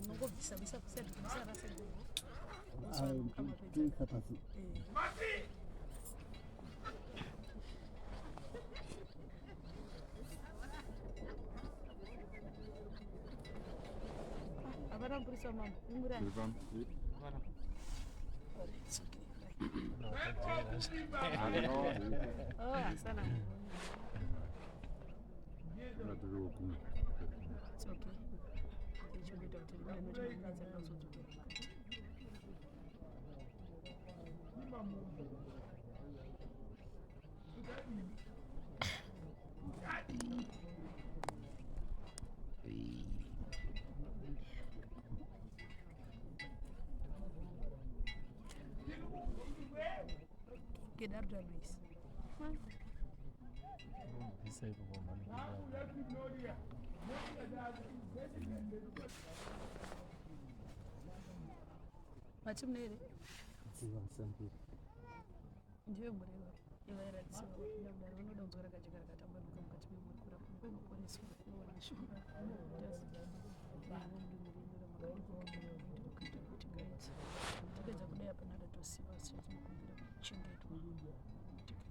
Unongobvisa bvisa bvisa bvisa rasa Toisa pasi. Hapana mupurisa wamambo. Ungurani. Oh, asana. It's okay. Ichokuita kuti rimwe rinoti manetsa rinozodzokera mukati. Get out of this. Mati mune here? Ndiyo mureva ivairatidzwa vapinda mudare vanoda kunzwa rakajeka rakatambanuka mukati memwoyo kurapwa kunoponeswa kunowana shura Tapedza kudai hapana ratosiva asi chatinokumbira kuchengetwa matare.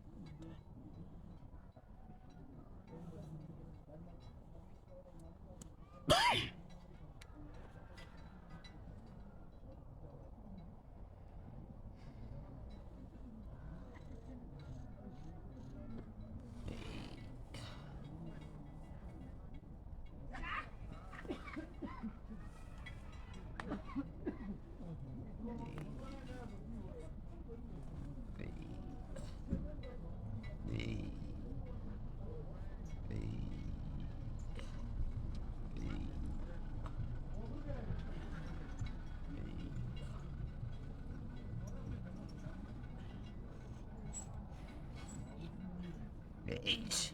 Eish.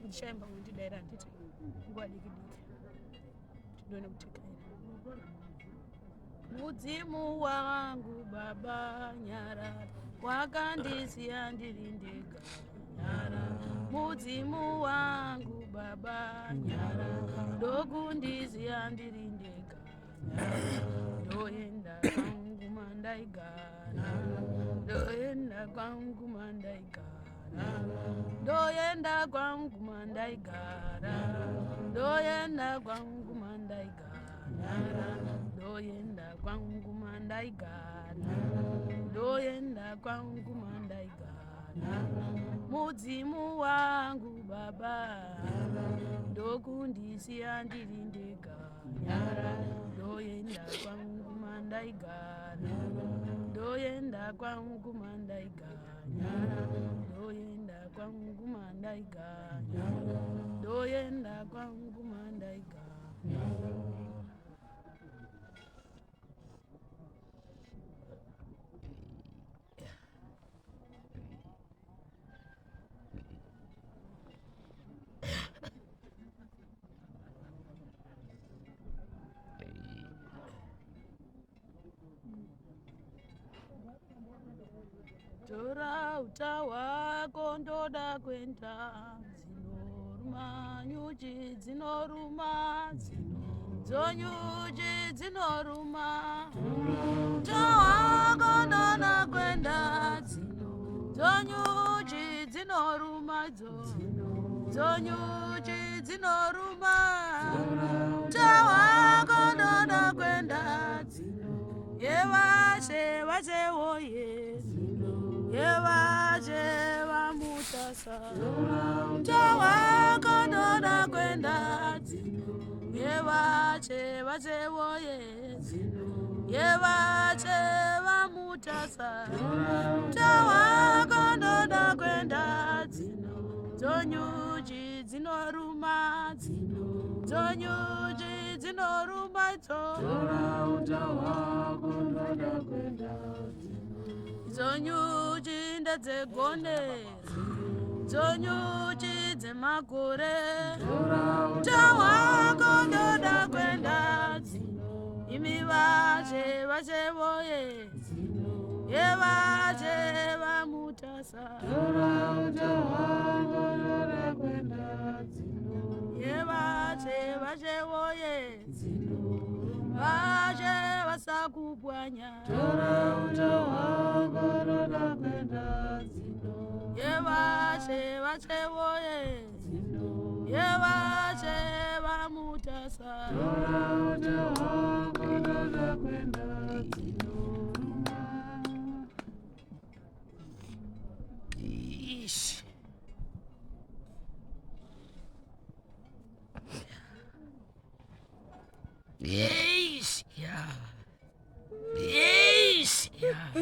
Ndichaimba kundidaira handiti nguva diki diki tinone kutekaira mudzimu wangu baba nyara wakandisiya ndiri ndega nyara mudzimu wangu baba nyara ndokundisiya ndiri ndega ndoenda kwangu mandaigara ndoenda kwangu mandaigara ndoenda kwangu mandaigara ndoenda kwangu mandaigara ndoenda kwangu mandaigara ndoenda kwangu mandaigara mudzimu wangu baba ndokundisiya ndiri ndega ndoenda kwangu mandaigara ndoenda kwangu mandaigara ndoenda kwangu mandaigara ndoenda kwangu mandaigara. Tora uta hwako ndoda kuenda dzinoruma nyuchi dzinoruma dzonyuchi dzinoruma uta hwako ndoda kuenda dzonyuchi dzinoruma dzo dzonyuchi dzinoruma uta hwako ndoda kuenda yevashe vashe woye yevashe vamutasa tawakonona kwenda yevashe vashe woye yevashe vamu vaMutasa. Uta hwako ndoda kuenda dzino dzonyuchi dzinoruma dzino dzonyuchi dzinoruma idzo. Tora uta hwako ndoda kuenda Dzonyuchi ndedzegonde dzonyuchi dzemakore. Tora Uta hwako ndoda kuenda imi vashe vashe voye yevashe vaMutasa. Tora uta hwako ndoda kuenda Yevashe vashe voye vashe vasakupwanya. Tora uta hwako ndoda kuenda Yevashe vashe voye yevashe vaMutasa. Tora uta hwako ndoda kuenda. Ish. Eish, yeah. Eish, yeah.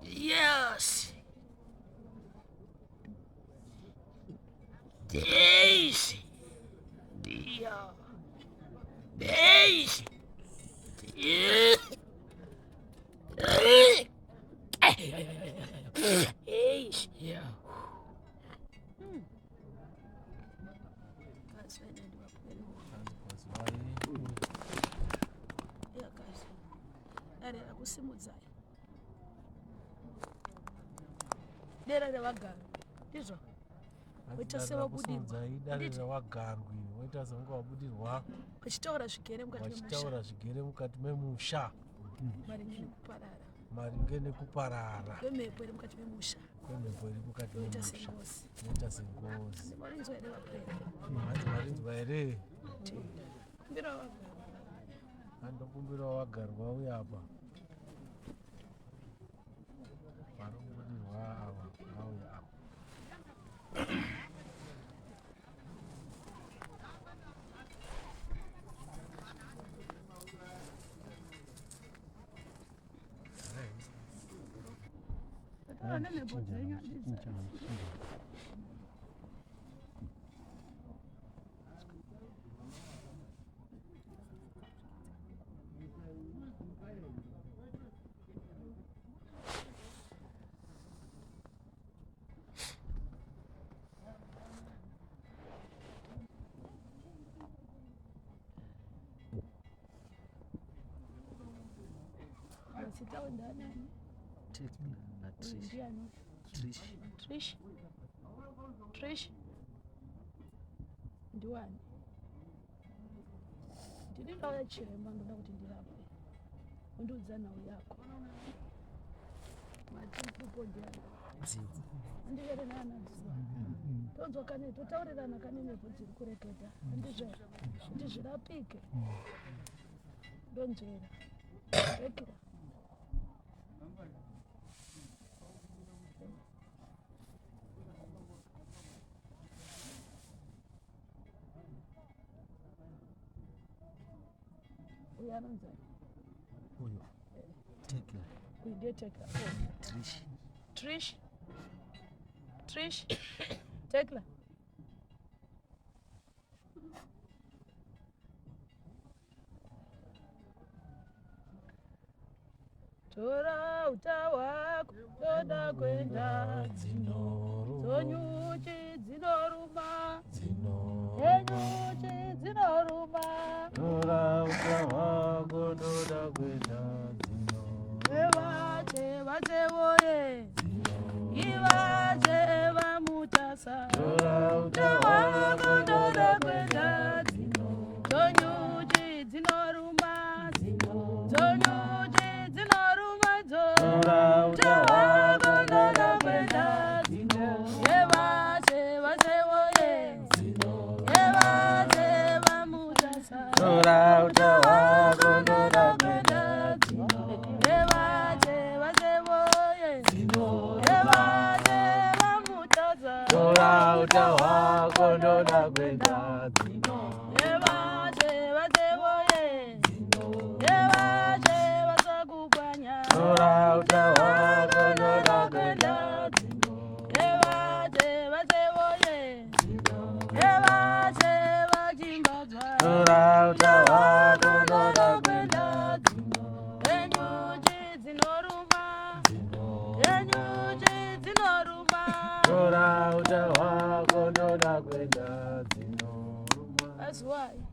Yes. Eish. Yeah. Eish. Eish. Yeah. Yeah, guys. Dare rakusimudzai dera revagarwi, ndizvo? Waita sewabudirwa. Rakusimudzai dare Handiti? revagarwi, waita sekunge wabudirwa. Vachitaura zvigere mukati memusha. Vachitaura zvigere mukati memusha. Maringe nekuparara. Maringe nekuparara. Kwemhepo iri mukati memusha. Kwemhepo iri mukati Yoita memusha. sengozi. Inoita sengozi. Marinzwa here, vapwere? Hanzi marinzwa here? Kumbira vagarwi. Andokumbirawo vagarwa uye apa vari kubudirwa ava vauya apa. Taura nemhepo dzenyu, handidzi. Mazita ndanani? Natrish. Ndiani? Trish. Trish. Trish. Ndiwani? Ndini ndauya chiremba, ndoda kuti ndirapwe. Undiudza nhau yako. Matipupo ndiani? Dzidzi. Andivere naana dziwa. Tonzwa kane totaurirana kane mhepo dziri kureketa. Handizvo kuti zvirapike. Ndonzvera. Rekera. Uyu anonzani? Uyo Tekla. Uyu ndiye Tekla. Trish. Trish. Trish. Tekla. Tora uta hwako toda kuenda dzonyuchi dzinoruma. Enyuchi dzinoruma. Tora uta hwako ndoda kuenda dzino. Evache vache voye ivache vaMutasa. Tora uta Uta hwako hwako ndoda ndoda kuenda kuenda dzonyuchi dzinoruma, dzonyuchi dzinoruma dzo. Tora uta Uta hwako hwako ndoda ndoda kuenda kuenda yevache vache voye yevache vaMutasa. Tora uta Uta hwako hwako ndoda ndoda kuenda kuenda. Tora uta hwako ndoda kuenda dzinoruma. Kaziwai.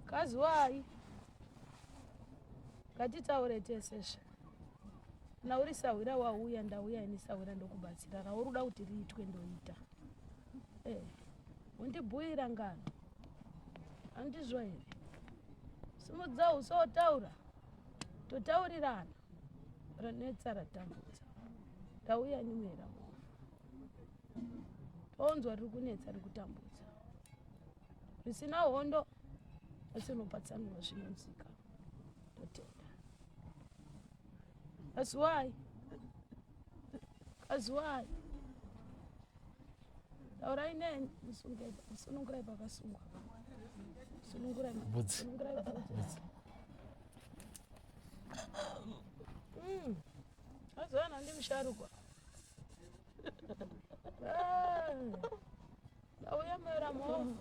Kaziwai. Ngatitaure tese zve. Kana uri sahwira wauya ndauya ini sahwira ndokubatsira rauri kuda kuti riitwe ndoita. Eh, undibhuira ngano. Andizvo here? Simudza uso wotaura. Totaurirana. Ranetsa ratambudza. Ndauya ini muera mhofu. Tonzwa riri kunetsa riri kutambudza. Risina hondo asi unopatsanurwa zvinonzika. Totenda. Kaziwai. Kaziwai. Taurai neni musunge musunungurai pakasungwa. Sunungurai. Bvudzi. Sunungurai bvudzi. Azwana ndimusharukwa. Ndauya mera mhofu.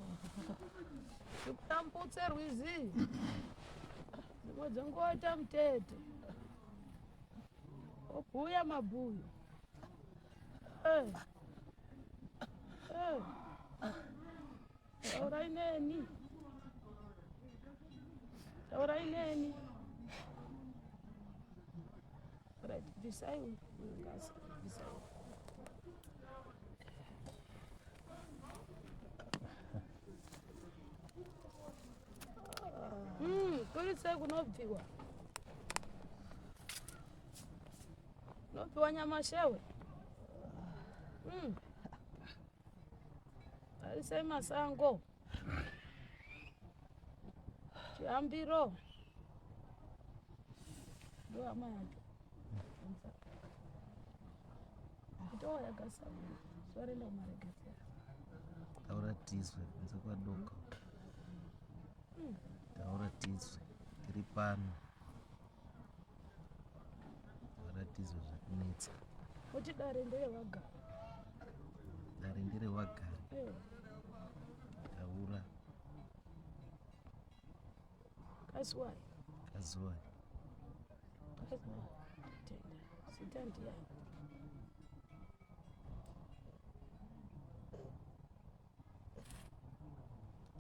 Ndikutambutse rwizi. Dzimwe dzenguva ita mutete. Obhuya mabhuyo. Eh. Eh. Taurai neni. Taurai neni. Right, bvisai uyu ngazi, bvisai. Kuri sei kunobviwa? Kunobviwa nyamashewe. Ari sei masango? Chihambiro. Ndo hama yacho. Itowa yakasamwa. Zuva renda kumaregedzera. Taura tizwe kunze kwadoka. Taura tizwe tiri pano. Taura tizwe zvakunetsa. Kuti dare nderevagari. Dare nderevagari. Eh. Taura. Kaziwai. Kaziwai. Tenda. Zita ndiyani?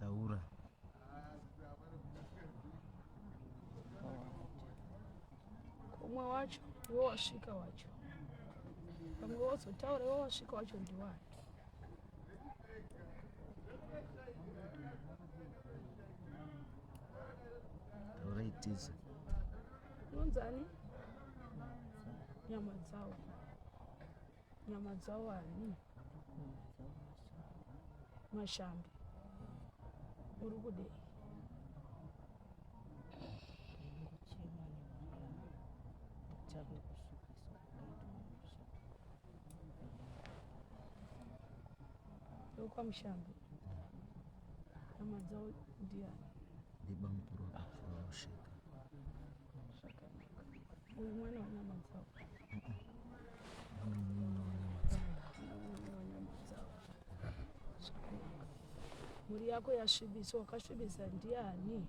Taura. Umwe wacho iwe wasvika wacho. Pamwe wozotaura iwe wasvika wacho ndiwani. Taurai tizwe. Unonzani? Nyama dzawo. Nyama dzawo ani? Mashambi. Uri kudei? Ndingochema nemhuri yangu nditsvake kusukiswa kungaitwa musha. Ndokwamushambi. Nyama dzawo ndiani? Ndibamukuru vakapfuura kusvika. Zvakanaka. Uyu mwana wanyama dzawo. Munin'ina wanyama dzawo. Munin'ina wanyama dzawo. Zvakanaka. Mhuri yako yasvibiswa, wakasvibisa ndiani?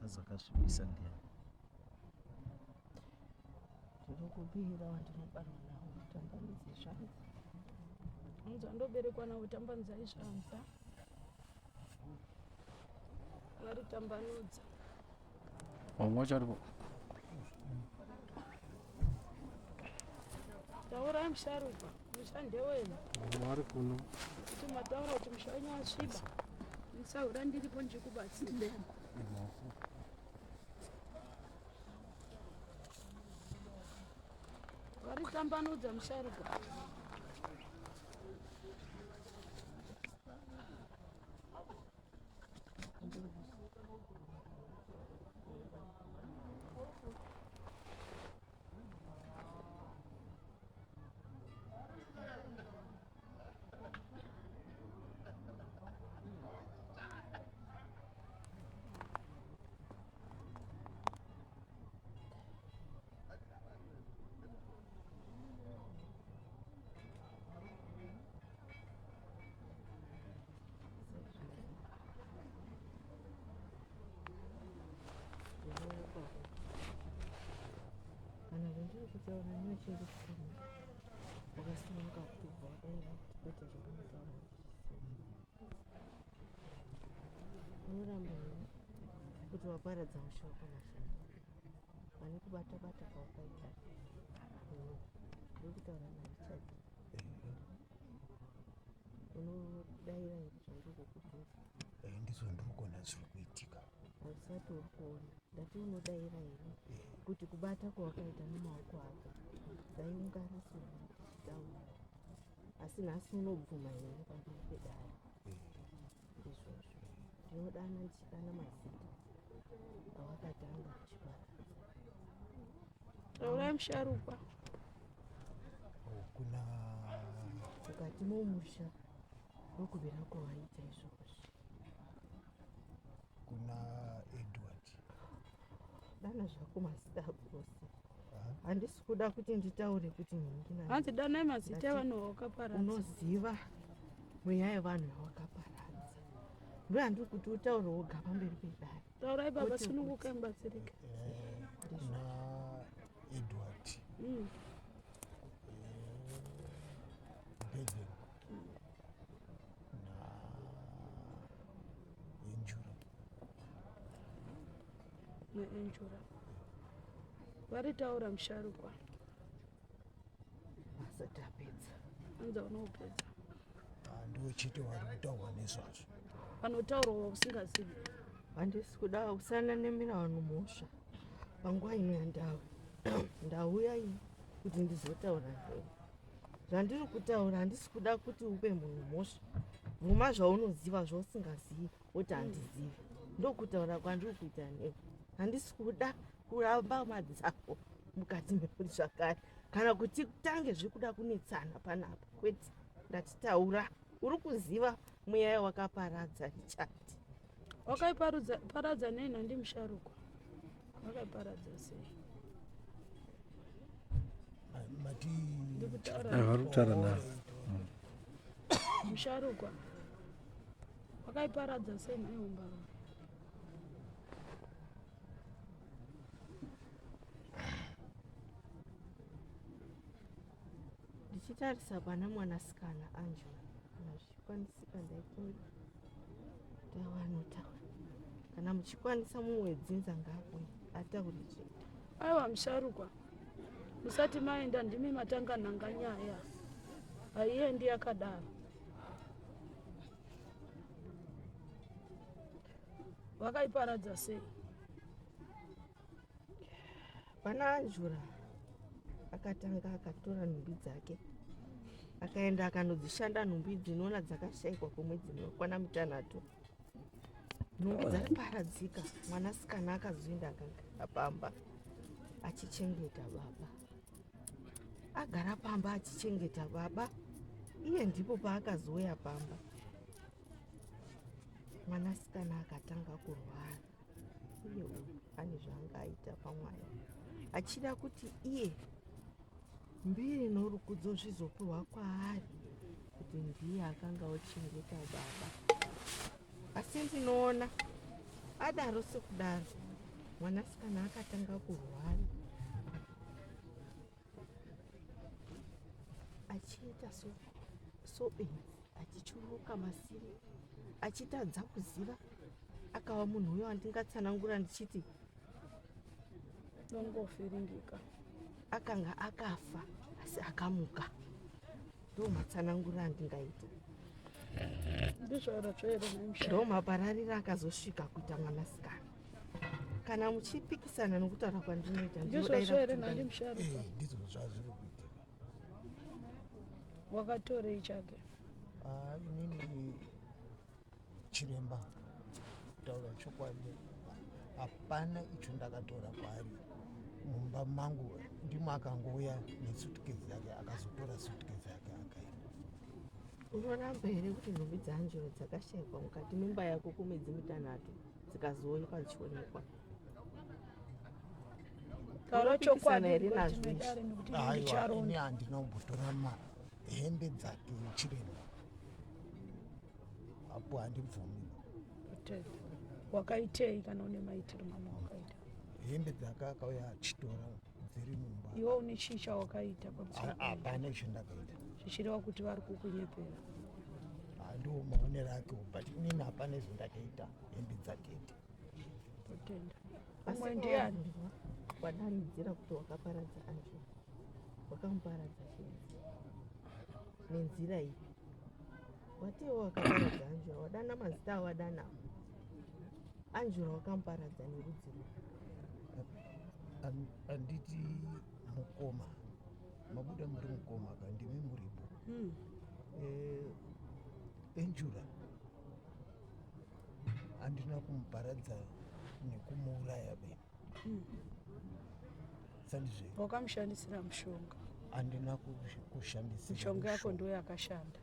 Azakasvibisa ndiani? Ndinokubira wandinobarwa nawo kutambanudze zvanza. Unzi wandoberekwa nawo tambanudzai zvanza. Varitambanudza. Vamwe vacho varipo. Taurai musharukwa, musha ndewenyu. Vamwe vari kuno. Kuti mataura kuti musha wenyu wasviba. Ndisaura ndiripo ndichikubatsira. Varitambanudza musharukwa. Ndichitaura newe chingosimuka. Wakasimuka kutobva wadaira kuti kwete zvaunotaura handizvizivi. Unoramba here kuti waparadza musha wekwaMashanda pane kubata bata kwawakaita iwe? Ndiri kutaura naRichard. Unodaira here zvandiri kukubvunza? Eh, ndizvo ndiri kuona zviri kuitika. Hausati uri kuona. Ndati unodaira here kuti kubata kwawakaita nemaoko ako daiungana semhuri tichitaura asi nhasi unobvuma here pamberi pedare? Ndizvozvo. Ndinodana ndichidana mazita awakatanga uchiparadza. Taurai musharukwa. Oh, kuna mukati momusha ndokubira kwawaita izvozvi. Kuna Edward. Dana zvako mazita ako ose. Handisi kuda kuti nditaure kuti nhingi na Hanzi danai mazita evanhu vawakaparadza. Unoziva mweya yevanhu yawakaparadza. Ndoyandiri kuti utaure woga pamberi pedare. Taurai baba sunungukai mubatsirike. Eh, kuna Edward. Bevan. Na Enjura. Neenjura. Varitaura musharukwa. Asati apedza. Anza unoupedza. Ah, ndiwo chete wari kutaurwa nezvazvo. Panotaurwa usingazivi. Handisi kuda usananemera vanhu mhosva panguva ino yandave ndauya ini kuti ndizotaura newe. Zvandiri kutaura handisi kuda kuti upe munhu mhosva. Bvuma zvaunoziva zvausingazivi woti handizivi. Ndokutaura kwandiri kuita newe. Handisi kuda kuramba madzako mukati memhuri zvakare kana kuti tange zvekuda kunetsana panapa kwete. Ndati taura uri kuziva mweya wakaparadza Richard. Wakaiparadza nei nhandi musharukwa? Wakaiparadza sei? Mati Ndikutaura. Vari kutaura navo. Musharukwa. Wakaiparadza sei nhai umbarura? Ndichitarisa pana mwanasikana Angela, kana zvichikwanisika ndaikumbira kuti avanotaura. Kana muchikwanisa mumwe wedzinza ngaauye ataure chete. Aiwa musharukwa. Musati maenda ndimi matanga nhanga nyaya. Haiendi yakadaro. Wakaiparadza sei? Pana Angela akatanga akatora nhumbi dzake akaenda akanodzishanda nhumbi dzinoona dzakashaikwa kwemwedzi inokwana mitanhatu. Nhumbi dzaparadzika, mwanasikana akazoenda akagara pamba achichengeta baba. Agara pamba achichengeta baba, iye ndipo paakazouya pamba. Mwanasikana akatanga kurwara uye uyu ane zvaanga aita pamwana achida kuti iye mbiri norukudzo zvizopiwa kwaari kuti ndiye akanga ochengeta baba. Asi ndinoona adaro sekudaro mwanasikana akatanga kurwara achiita sobenzi achichuruka masiri achitadza kuziva akava munhu uyo wandingatsanangura ndichiti Dongofiringika. Akanga akafa asi akamuka. Ndo matsanangura andingaita. Ndizvo here nhai musharukwa? Ndo mapararira akazosvika kuita mwanasikana. Kana muchipikisana nokutaura kwandinoita Ndizvozvo ndinodaira here kuti nhandi ndai. musharukwa? Eh, ndizvo zvazviri kuitika. Wakatorei chake? Ah, inini chiremba kutaura chokwadi hapana icho ndakatora kwaari mumba mangu ndimo akangouya nesutukezi yake akazotora sutukezi yake akaenda. Unoramba here kuti nhumbi dzaAngelo dzakashaikwa mukati memba yako kwemwedzi mitanhatu dzikazoonekwa dzichionekwa? Taura Unopikisana chokwadi here mukati nazvo izvi? medare nekuti Aiwa, ini ndicharonda. handina kumbotora hembe dzake chiremba apo handibvumi. Kutenda. Wakaitei kana une maitiro mamwe wakaita? Hembe dzake akauya achitora. Dziri mumba. Iwe une chii chawakaita pamusoro payo? Hapana chandakaita. Zvichireva kuti vari kukunyepera. Ndiwo maonero akewo, but inini hapana zvandakaita, hembe dzatete. Totenda. Asi Umwe ndiani? Wadanidzira kuti wakaparadza Angela. Wakamuparadza chinzi nenzira ipi? Watiwo wakaparadza Angela, wadana mazita awadana. Angela wakamuparadza nerudzi rwupi? Handiti mukoma mabuda muri mukoma ka, ndimi muripo. Angela handina kumuparadza nekumuuraya be. Sandizve. Wakamushandisira mushonga. Handina kushandisira. Mishonga yako ndo yakashanda.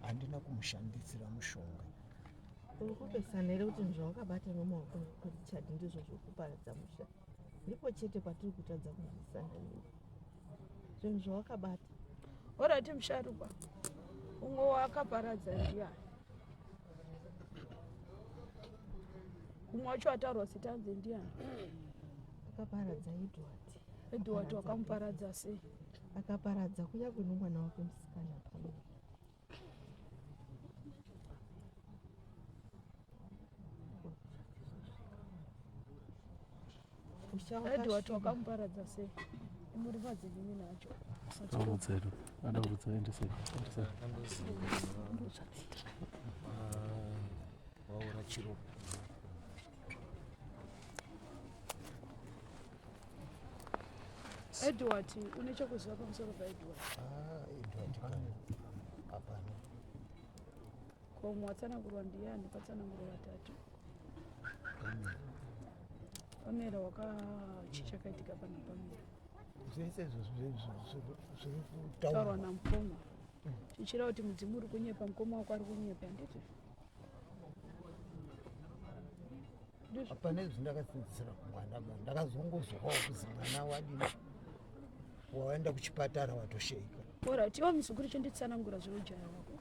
Handina kumushandisira mushonga. Uri kupesana here kuti zvawakabata nomaoko Richard ndizvo zviri kuparadza musha? Ndipo chete patiri kutadza kunzwisisana newe. Zvinhu zvawakabata. Orati musharukwa, umwe waakaparadza ndiani? Umwe wacho ataurwa zita anzi ndiani? Akaparadza Edward. Edward wakamuparadza sei? Akaparadza kunyange nomwana wake musikana Pamela. Usha Edward wakasviba. wakamuparadza sei? Muri madzinini nacho. Audzedu. Adaudza endesei. Endesei. Akandozi waura chiropa. Edward, une chokuziva pamusoro paEdward? Ah, Edward kana hapana. Ko umwe watsanangurwa ndiani? Patsanangurwa vatatu. Pamela waka chii chakaitika pana Pamela? Zvese izvozvo zviri Taurwa kutaurwa namukoma. Chichira kuti mudzimu uri kunyepa, mukoma wako ari kunyepa, handiti? Ndizvo. Hapana izvi ndakadzidzisira kumwana ba, ndakazongozwawo kuzi mwana wadini waenda kuchipatara watoshaika. Alright, iwe muzukuru chinditsanangura zveujaya wako.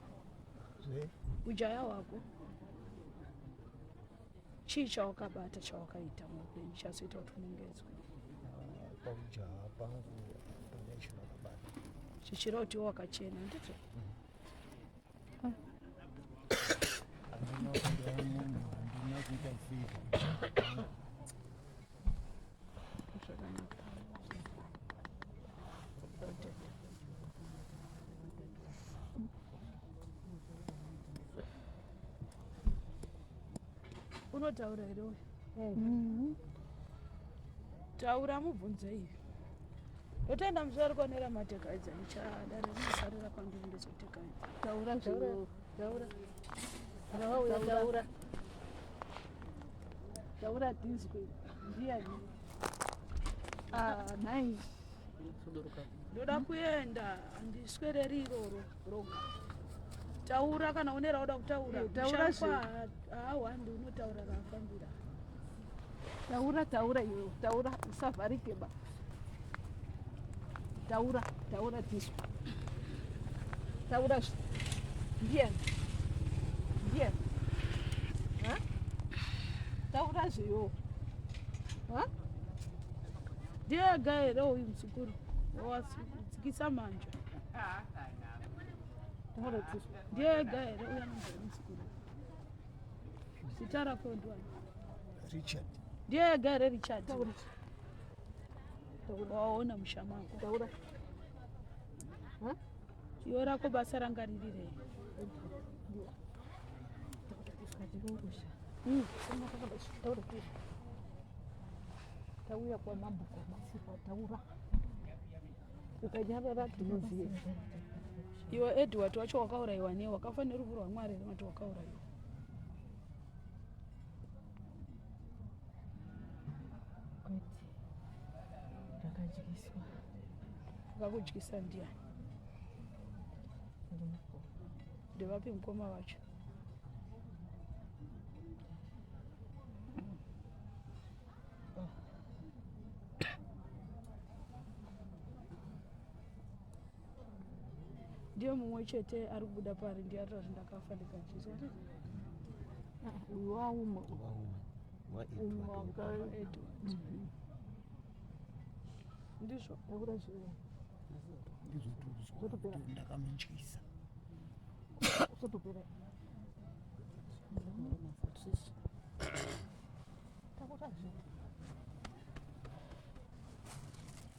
Zve Ujaya wako. Chii chawakabata chawakaita muupenyu chazoita kuti unongedzwe? Paujaha pangu hapana chandakabata. Chichira kuti iwe wakachena, handiti? Handina kuuraya munhu, handina kuita sei paujaha pangu. Zvakanaka. Totenda. Unotaura here uyu? Taura mubvunzei. Totenda musharukwa neramatekaidza ndichadare rinosarira kwandiri ndozotekaidza. Taura zvino. Taura. Taura. Taura tizwe. Ndiani? Ah, nhai. Ndoda kuenda, handiswereri iroro roga. Taura kana une rauda kutaura. Eh, taura Musharukwa haahwandi, unotaura raafambira. Taura, taura iwe. Taura usavharike ba. Taura, taura tizwe. Taura. Ndiani? Ndiani? Ha? Taura zveyo. Ha? Ndiye ega here uyu muzukuru? Wadzikisa manja. Taura tizwe. Ndiye ega here uyu anonzi muzukuru? Zita rako ndiani? Richard. Ndiye ega here Richard? Taura. Waona musha mako. Taura. Ha? Iwe rako basa ranga riri rei? Katirongosha. Taura tizwe. Tauya kwamambo kwamasipa taura. Ukanyarara tinoziva. Iwe Edward wacho wakaurayiwa nei? Wakafa nerufu rwaMwari here mati wakaurayiwa? Kwete. Ndakadyiswa. Akakudyisa ndiani? Ndimukoma. Ndevapi mukoma vacho? Ndiye mumwe chete ari kubuda pari, ndiye ari kuti ndakafa ndikadyiswa. Uyu waumwe. Waumwe. Umwe WaEdward. waka Edward. Ndizvo taura zviwe. Ndizotozwa kuti ndakamutyisa. Usatopera. Taura zviwe.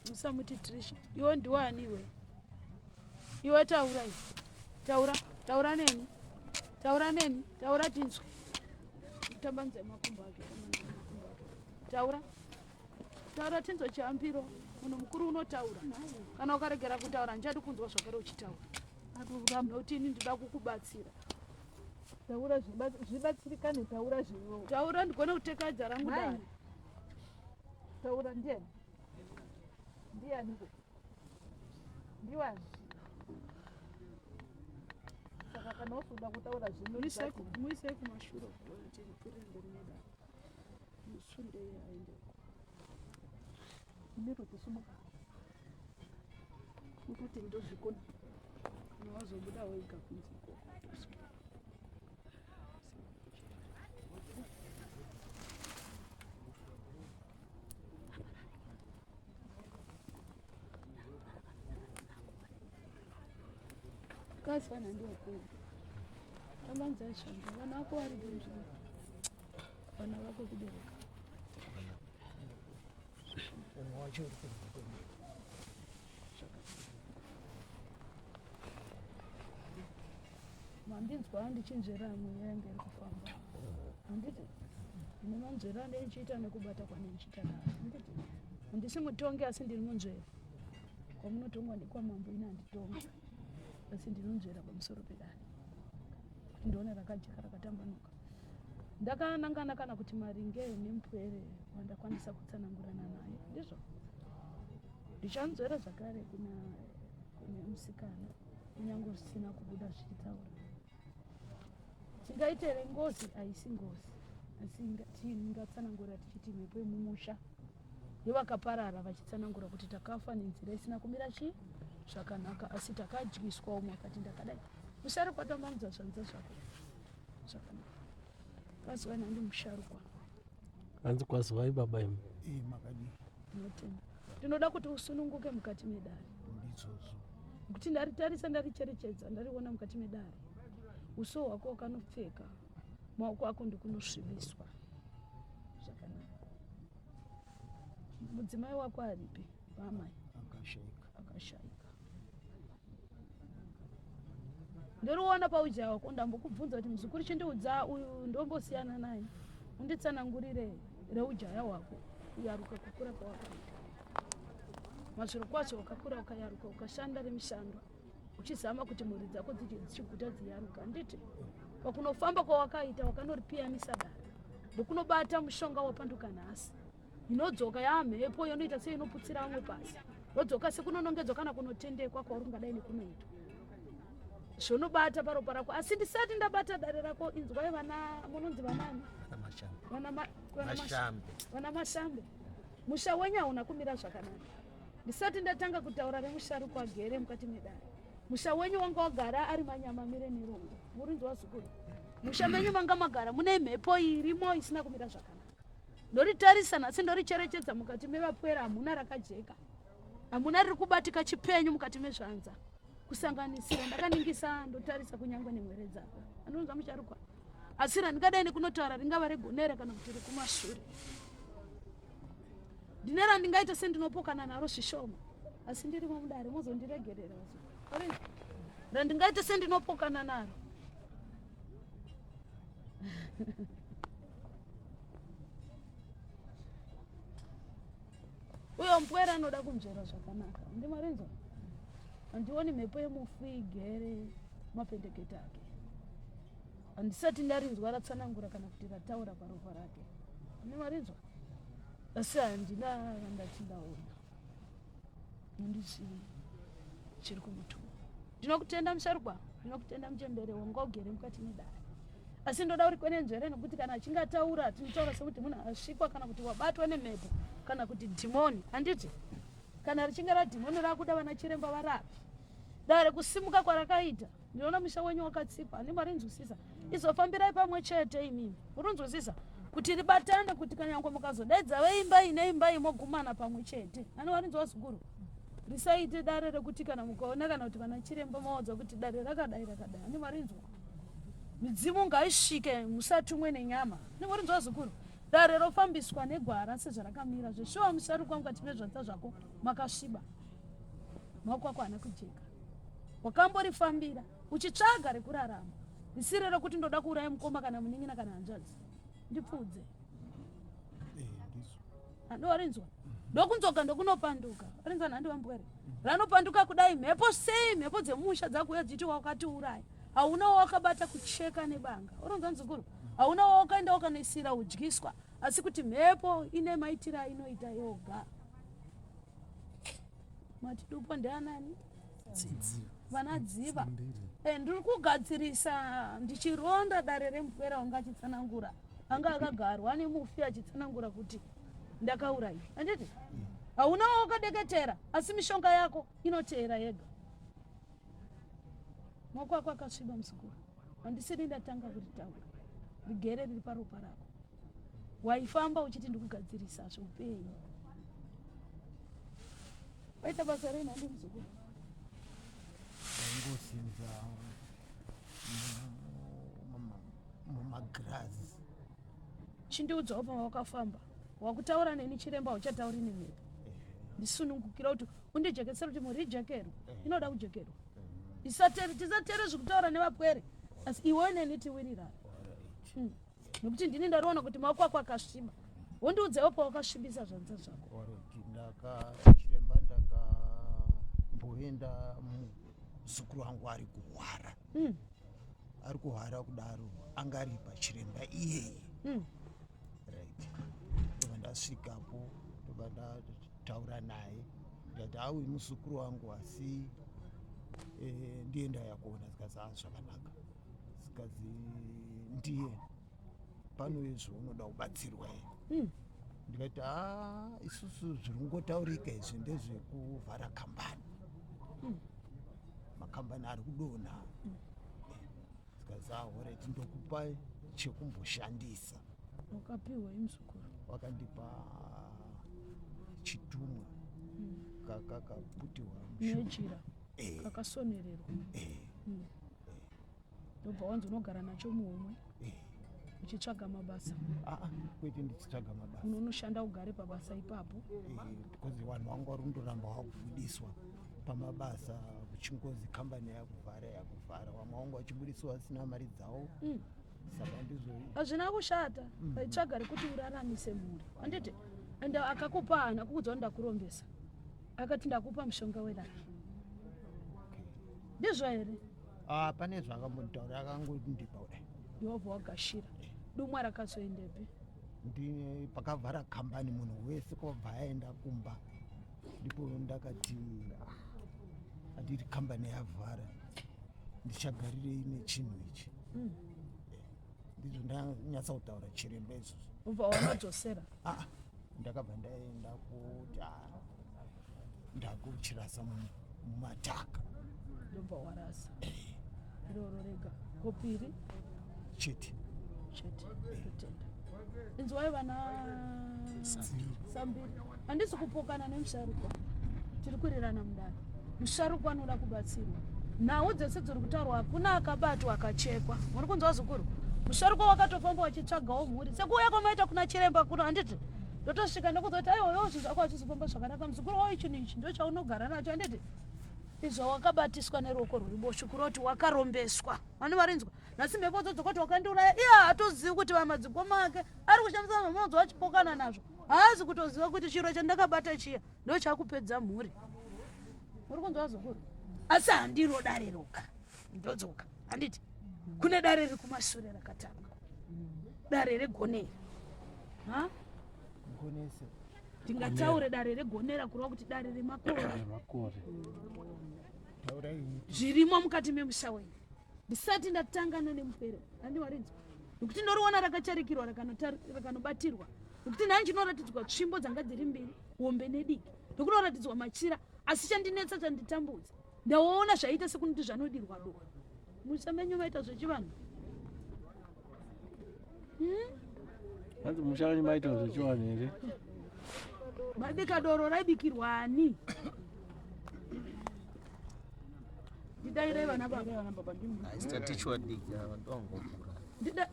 Musamuti Trish. Iwe ndiwani iwe? Iwe taura iwe. Taura, taura neni. Taura neni, taura tinzwe. Tambanudza makumbo ake, tambanudza makumbo ake. Taura. Taura tinzwe chiambiro. Munhu mukuru unotaura. Kana ukaregera kutaura ndichadi kunzwa zvakare uchitaura. Nokuti ini ndinoda kukubatsira. Taura zvibatsirikane, taura zviwe. Taura ndigone kutekaidza rangu dare. Taura ndiani? Ndiani? Ndiwani? Saka kana usikuda kutaura zvino muisai kumashure kuti rikwirire mberi nedare. Musundei aende. Miro tisumuka. Kuti ndozvikona. Kana wazobuda wega kunze ikoko. Kasi vana ndiwakuru. Tambanzai shambo. Vana vako vari kunzvimbo. Vana vako kubereka. Umwe wacho uri kunze kwenyika. Mandinzwa ndichinzvera mweya yange iri kufamba. Handiti nemanzvera andichiita nekubata kwandindichiita dare. Handiti handisi mutongi asi ndiri munzveri. Kwamunotongwa nekwamambo ini handitongi. Asi ndinonzvera pamusoro pedare. Kuti ndione rakajeka rakatambanuka. Ndakanangana kana kuti maringe nemupwere wandakwanisa kutsanangurana naye. Ndizvo. Ndichanzvera zvakare kuna kune musikana kunyange zvisina kubuda zvichitaura. Tingaite here ngozi? Haisi ngozi, asi tingatsanangura tichiti mhepo yemumusha yevakaparara vachitsanangura kuti takafa nenzira isina kumira chii zvakanaka, asi takadyiswa umwe akati ndakadai. Musharukwa tambanudza zvanza zvako zvakanaka. Kwaziwai nhandi musharukwa. Hanzi kwaziwai baba imi. Eh, makadii? Ndinotenda. Ndinoda kuti usununguke mukati medare. Ndizvozvo. Nekuti ndaritarisa ndaricherechedza ndariona mukati medare. Uso hwako wakanopfeka maoko ako ndikunosvibiswa. Zvakanaka. Mudzimai wako aripi? Vamai. Akashaika. Akashaika. Ndoriona paujaya wako ndambokubvunza kuti muzukuru chindiudza uyu ndombosiyana naye unditsanangurire reujaya hwako kuyaruka kukura kwawakaita mazviro kwazvo wakakura ukayaruka ukashanda remishando uchizama kuti mhuri dzako dzichiguta dziyaruka handiti pakunofamba kwawakaita wakanoripiyanisa dare ndokunobata mushonga wapanduka nhasi inodzoka yamhepo yonoita seinoputsira vamwe pasi yodzoka sekunonongedzwa kana kunotendekwa kwauri ungadai nekunoitwa zvonobata paropa rako asi ndisati ndabata dare rako inzwai vana munonzi vanani vana mashambe musha wenyu hauna kumira zvakanaka ndisati ndatanga kutaura remusharukwa agere mukati medare musha wenyu wanga wagara ari manyama mire nerongo murinzi wazukuru musha menyu manga magara mune mhepo irimo isina kumira zvakanaka ndoritarisa nhasi ndoricherechedza mukati mevapwera hamuna rakajeka hamuna riri kubatika chipenyu mukati mezvanza kusanganisira ndakaningisa ndotarisa kunyange nemwere dzako anonzwa musharukwa asi randingadai nekunotaura ringava regonere kana kuti rekumashure ndine randingaita sendinopokana naro zvishoma asi ndirimo mudare mozondiregerera randingaita sendinopokana naro uyo mpwere anoda kunzvera zvakanaka ndimarinzwa handioni mhepo yemufi igere mapendekete ake handisati ndarinzwa ratsanangura kana kuti rataura paropa rake ndimarinzwa asi handina randati ndaona handizivi chiri kumutuma ndinokutenda musharukwa ndinokutenda muchembere wanga ugere mukati medare asi ndoda uri kwenenzvere nekuti kana achinge ataura tinotaura sekuti munhu asvikwa kana kuti wabatwa nemhepo kana kuti dhimoni handiti kana richinge radhimoni rakuda vana chiremba varapi dare kusimuka kwarakaita ndinoona musha wenyu wakatsikwa handi marinzwisisa izofambirai pamwe chete imimi murinzwisisa Kuti ribatane kuti kanyangwe mukazodaidza veimba iyi neimba iyi mogumana pamwe chete. Ani warinzwa zukuru? Risaite dare rekuti kana mukaona kana kuti vana chiremba maudza kuti dare rakadai rakadai. Ani warinzwa? Midzimu ngaisvike musatumwe nenyama. Ani warinzwa zukuru? Dare rofambiswa negwara sezvarakamira zveshuwa musharukwa mukati mezvanza zvako makasviba. Maoko ako haana kujeka. Wakamborifambira uchitsvaga rekurarama risiri rekuti ndoda kuuraya mukoma kana munin'ina kana hanzvadzi. Ndipfuudze. Eh, ndizvo. Andowarinzwa. Ndokunzoka ndokunopanduka. Warinzwa nhandi wambwere. Ranopanduka kudai mhepo sei mhepo dzemusha dzakuuya dzichiti wakatiuraya. Hauna wawakabata kucheka nebanga. Uronza muzukuru. Hauna wawakaenda wakanoisira udyiswa asi kuti mhepo ine maitiro ainoita yoga. Mati dupo ndianani? Vana Dziva. Eh, ndiri kugadzirisa ndichironda dare remupwera wanga achitsanangura anga akagarwa nemufi achitsanangura kuti ndakauraiwa handiti hauna wakadeketera asi mishonga yako inoteera yega maoko ako akasviba muzukuru handisiri ndatanga kuritaura rigere riri paropa rako waifamba uchiti ndikugadzirisa zveupenyu waita basa rei nhandi muzukuru Ndaingosenza mumagirazi. Chindiudzawo pawakafamba wakutaura neni chiremba hauchatauri nemhepo ndisunungukira kuti undijekesere kuti mhuri ijekerwe inoda kujekerwa tisatere zvekutaura nevapwere asi iwe neni tiwirirana Nekuti ndini ndariona kuti maoko ako akasviba wondiudzewo pawakasvibisa zvanza zvako. Ndaka chiremba ndakamboenda muzukuru wangu ari kuhwara Ari kuhwara kudaro anga ari pachiremba iyeye Right, ndobva ndasvikapo ndobva ndataura naye ndikati auyu muzukuru wangu asi eh, ndiye ndauya kuona zikazi a zvakanaka zikazi ndiye pane zvaunoda kubatsirwa here Ndikati haa isusu zviri kungotaurika izvi ndezvekuvhara kambani Makambani ari kudonha Zikazi ahoreti ndokupa chekumboshandisa. Wakapiwa imuzukuru? Wakandipa chitumwa kakaputirwa nejira kakasonererwa Ndobva wanzi unogara nacho muhomwe uchitsvaga mabasa. Aa, kwete ndichitsvaga mabasa. Unonoshanda ugare pabasa ipapo. Because vanhu vangu vari kundoramba vakubudiswa pamabasa kuchingozi kambani yakuvhara yakuvhara, vamwe vangu vachibudiswa vasina mari dzavo Saka ndizvo. Hazvina kushata vaitsvaga rekuti uraramise mhuri handiti? Ende akakupa haana kukuudza kuti ndakurombesa, akati ndakupa mushonga welaki. Ndizvo here? Ah, pane zvaakambonditaura akangondipa kudai. Iwe wabva wagashira. Dumwa rakazoendepi? Ndine pakavhara kambani munhu wese kwabva aenda kumba ndipo ndakati ah, andiri kambani yavhara ndichagarirei nechinhu ichi Ndizvo ndanyatsa kutaura chiremba izvozvo. Ubva wanodzosera? Ah, ndakabva ndaenda kuti ah, ndakuchirasa mumataka. Ndobva warasa iroro rega kopiri chete chete. Totenda. Inzwai vana Sambiri, handisi kupokana nemusharukwa, tiri kurirana mudare. Musharukwa anoda kubatsirwa. Nhau dzese dziri kutaurwa hakuna akabatwa akachekwa. Muri kunzwa zukuru? Musharukwa wakatofamba wachitsvagawo mhuri sekuuya kwamaita kuna chiremba kuno handiti? Ndotosvika ndokuzoti aiwa iwe zvinhu zvako hazvizofamba zvakanaka muzukuru wawo chinhu ichi ndochaunogara nacho handiti? Izvo wakabatiswa neruoko rweruboshwe kuroti wakarombeswa. Vane varinzwa nhasi mhepo dzo dzokoti wakandiuraya iye haatozivi kuti vamadzikoma ake ari kushandisa zvamunonzwa achipokana nazvo haazi kutoziva kuti chiro chandakabata chiya ndochakupedza mhuri. Muri kunzwa zukuru? Asi handiro dare roga ndodzoka handiti kune dare riri kumashure rakatanga dare regonera. Ha? Gonese. Ndingataure dare regonera kureva kuti dare remakore. Makore. Taurai. Zvirimo mukati memusha wenyu ndisati ndatangana nemupere handiwarinzwa nekuti ndoriona rakacharikirwa rakanobatirwa nekuti nhai ndinoratidzwa tsvimbo dzanga dziri mbiri hombe nediki ndokunoratidzwa machira asi chandinetsa chanditambudza ndaona zvaita sekunoti zvanodirwa doro musha menyu vaita zvechivanhu? Hanzi musha wenyu maita zvechivanhu here? Maibika doro raibikirwa ani? Ndidairei vana baba.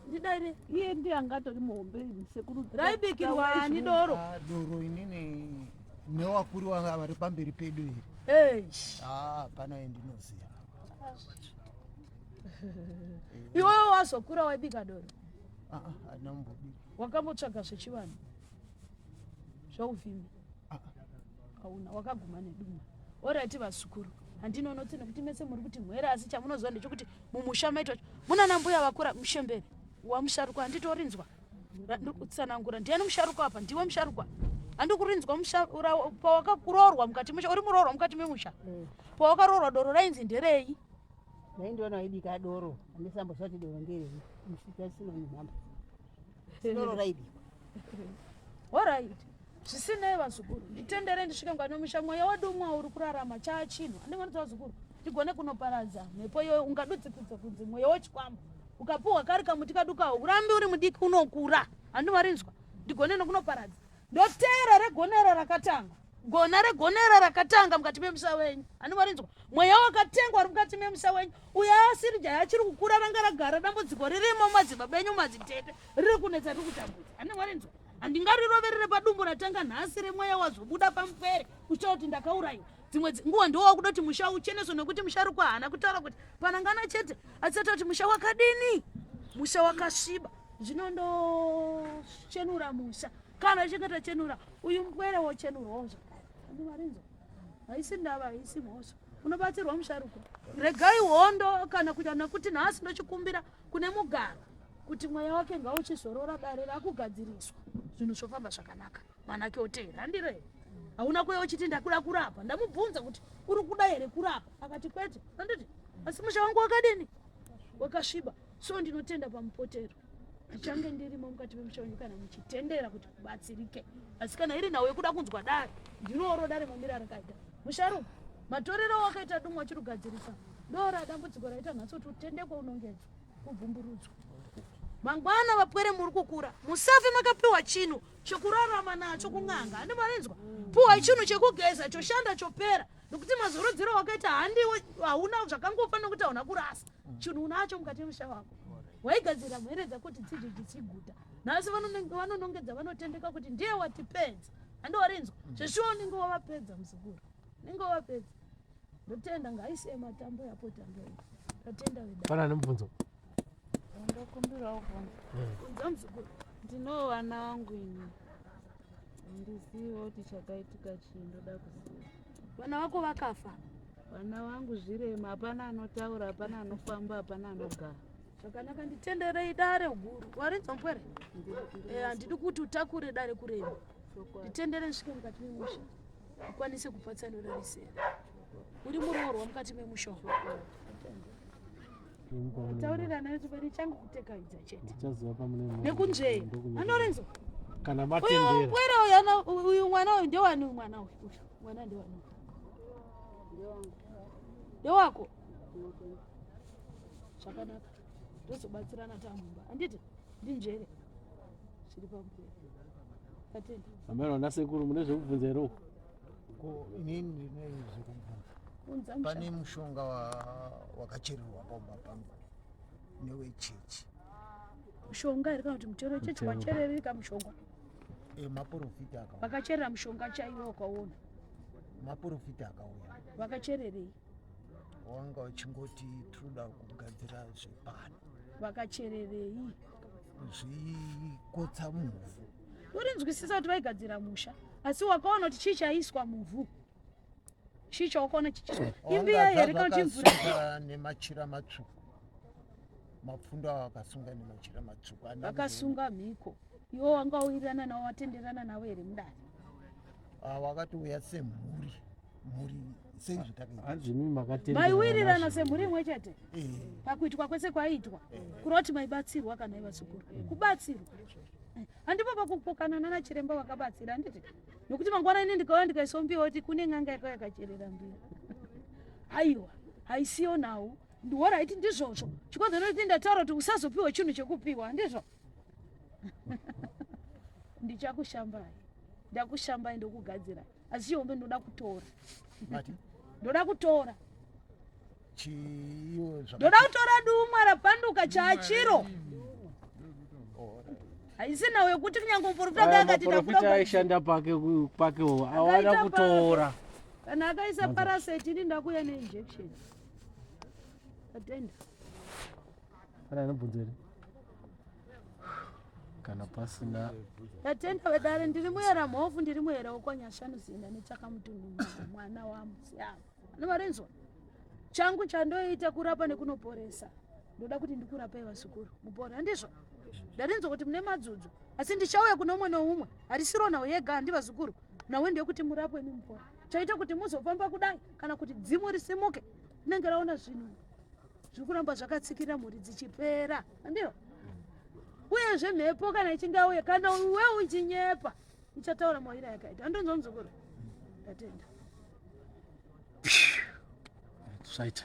Ndidaire. Iye ndiye angatori muhombe sekuru. Raibikirwa ani doro? Ah, doro inini newakuru wanga vari pamberi pedu here? Eh. Ah, hapana yandinoziva. Iwewe wazokura waibika doro? Ah, ah, handina kumbobika. Wakambotsvaga zvechivanhu zveuvhimi? Ah, Hauna, wakaguma nedumwa. Oraiti vazukuru, handinonotsi nekuti mese muri kuti mhere, asi chamunoziva ndechekuti mumusha maitwa munana mbuya vakura mushembere wamusharukwa, handitorinzwa ndiri kutsanangura. Ndiani musharukwa apa? Ndiwe musharukwa. Handikurinzwa pawakaroorwa mukati musha, uri muroorwa mukati memusha. Pawakaroorwa doro rainzi nderei? Ndaindiona vaibika doro, handisamboziva kuti doro nderei. Musina mhamba. Doro raibikwa. Alright. Zvisinei vazukuru, nditendere ndisvike mukati memusha. Mweya wedumwa uri kurarama chaachinhu. Handingonoti vazukuru, ndigone kunoparadza mhepo iyoyo. Ungadudzikidza kunzi mweya wechikwambo. Ukapuhwa kari kamuti kadukawo, urambi uri mudiki unokura. Handimarinzwa. Ndigone nokunoparadza. Ndoteera regonera rakatanga. Gona regonera rakatanga mukati memusha wenyu. Handimarinzwa. Mweya wakatengwa uri mukati memusha wenyu. Uyo asiri jaya achiri kukura, ranga ragara dambudziko ririmo madzibaba enyu madzitete riri kunetsa, riri kutambudza. Handimarinzwa. Handingariroverere padumbu ratanga nhasi remweya wazobuda pamupwere kuchitaura kuti ndakaurayiwa. Dzimwe nguva ndiwo wakuda kuti musha ucheneswe, nekuti musharukwa haana kutaura kuti panangana chete, asati kuti musha wakadini, musha wakasviba. Zvino ndochenura musha. Kana ichinge tachenura, uyu mupwere wochenurwawo zvakare. Handimarinzwa. Haisi ndava, haisi mhosva. Unobatsirwa musharukwa. Regai hondo kana kuita, nekuti nhasi ndochikumbira kune mugaro kuti mweya wake ngauchizorora, dare rakugadziriswa, zvinhu zvofamba zvakanaka, mwanake oteera. Handirei hauna kuya uchiti ndakuda kurapa. Ndamubvunza kuti uri kuda here kurapa, akati kwete. Handiti asi musha wangu wakadini? Wakasviba. So ndinotenda pamupotero, ndichange ndirimo mukati memusha wenyu kana muchitendera kuti kubatsirike. Asi kana iri nhau yekuda kunzwa dare, ndinoro dare mamira rakaita. Musharuka, matorero wakaita dumwa uchiri kugadzirisa dora, dambudziko raita nhasi kuti utendekwe unongedzwa kubvumburudzwa mangwana. Vapwere muri kukura, musafe makapiwa chinhu chekurarama nacho kun'anga. Handi marinzwa? Puwa chinhu chekugeza choshanda chopera, nekuti mazurudziro wakaita handiwo hauna zvakangofa, nekuti hauna kurasa chinhu unacho mukati memusha wako. Waigadzira mhere dzako kuti dzidye dzichiguta. Nhasi vanonongedza, vanotendeka kuti ndiye watipedza. Handi warinzwa? Zveshuwa unenge wavapedza, muzukuru, unenge wavapedza. Ndotenda, ngaisiye matambo yapo tambo iyi. Ndatenda veda. Pana nemubvunzo? Ndokumbirawo kubvunza. Bvunza muzukuru. Ndinowo vana vangu ini, handiziviwo kuti chakaitika chii, ndoda kuziva. Vana vako vakafa? Vana vangu zvirema, hapana anotaura, hapana anofamba, hapana anogara. Zvakanaka, nditenderei dare guru. Warinzwa mupwere? Handidi kuti utakure dare kurema. Nditendere ndisvike mukati memusha ukwanise kupatsanura risera. Uri muroorwa mukati memusha umu. Taurirana chipari changu kutekaidza chete. Ndichaziva pamune nekunzveya. Anorinzwa? Kana Uyu matendera. mupwere uyu uyu mwana uyu ndewani? Uyu mwana uyu, uyu mwana ndewani? Ndewako. Zvakanaka, tozobatsirana tamumba. Handiti ndinzvere zviri pamupwere. Tatenda. Ameno nasekuru mune zvekubvunza here uko? Ko inini ndine zvekubvunza. Unza. Pane mushonga wakachererwa pamba pangu newechechi. Mushonga here kana kuti mutero wechechi? Mutero. Wacherereka mushonga? Maprofita akauya. Vakacherera mushonga chaiwo wakaona? Maprofita akauya. Vakachererei? Wanga uchingoti tinoda kugadzira zvepano. Vakachererei? Zvikotsa muvhu. Urinzwisisa kuti vaigadzira musha, asi wakaona kuti chii chaiswa muvhu? Chii chawakaona chichiswa? Imbiya here kana kuti imvura? Vakasunga nemachira matsvuku, mapfundo avo akasunga nemachira matsvuku. Handina Vakasunga mhiko. Iwo wanga wawirirana navo, watenderana navo here mudare? kuzoona. Ah, wakatouya semhuri, mhuri seizvo takaita. Hanzi imi makatendera. Maiwirirana semhuri imwe chete pakuitwa kwese kwaiitwa? Kuroti maibatsirwa kana ivazukuru kubatsirwa. Handipo pakupokana nana chiremba vakabatsira, handiti? Nokuti mangwana ini ndikauya ndikaisombiwa kuti kune n'anga yakauya yakacherera mbiya, aiwa, haisiyo nhau. Alright, ndizvozvo. Chikonzero kuti ndataura kuti usazopiwa chinhu chekupiwa, handizvo? Ndichakushambai, ndakushambai ndokugadzirai, asi chihombe ndoda kutora. Mati? Ndoda kutora. Chiyo Ndoda kutora dumwa rapanduka chaachiro. Haisi nhau yekuti kunyange muprofita Aya akati maprofita ndakuda aishanda pake pakewo awana Akaita kutora. Kana akaisa paraseti ini ndakuya neinjection. Atenda. Pane anobvunza here? Kana pasina Tatenda vedare, ndiri muyera mhofu, ndiri muyera wekwanyashanu zinda nechakamutunhu mwana wamusiyawo anovarenzwa. Changu chandoita kurapa nekunoporesa. Ndoda kuti ndikurapei vazukuru mupore, handizvo? Ndarinzwa kuti mune madzudzo, asi ndichauya kune umwe neumwe. Harisiro nhau yega, handi vazukuru, nhau ndeyekuti murapwe imi mupore. Chaita kuti muzofamba kudai kana kuti dzimu risimuke, rinenge raona zvinhu zviri kuramba zvakatsikira mhuri dzichipera, handiro? Uyezve mhepo kana ichinge auya, kana iwe uchinyepa, ichataura maira yakaita. Handonzwa muzukuru? Ndatenda. Zvaita.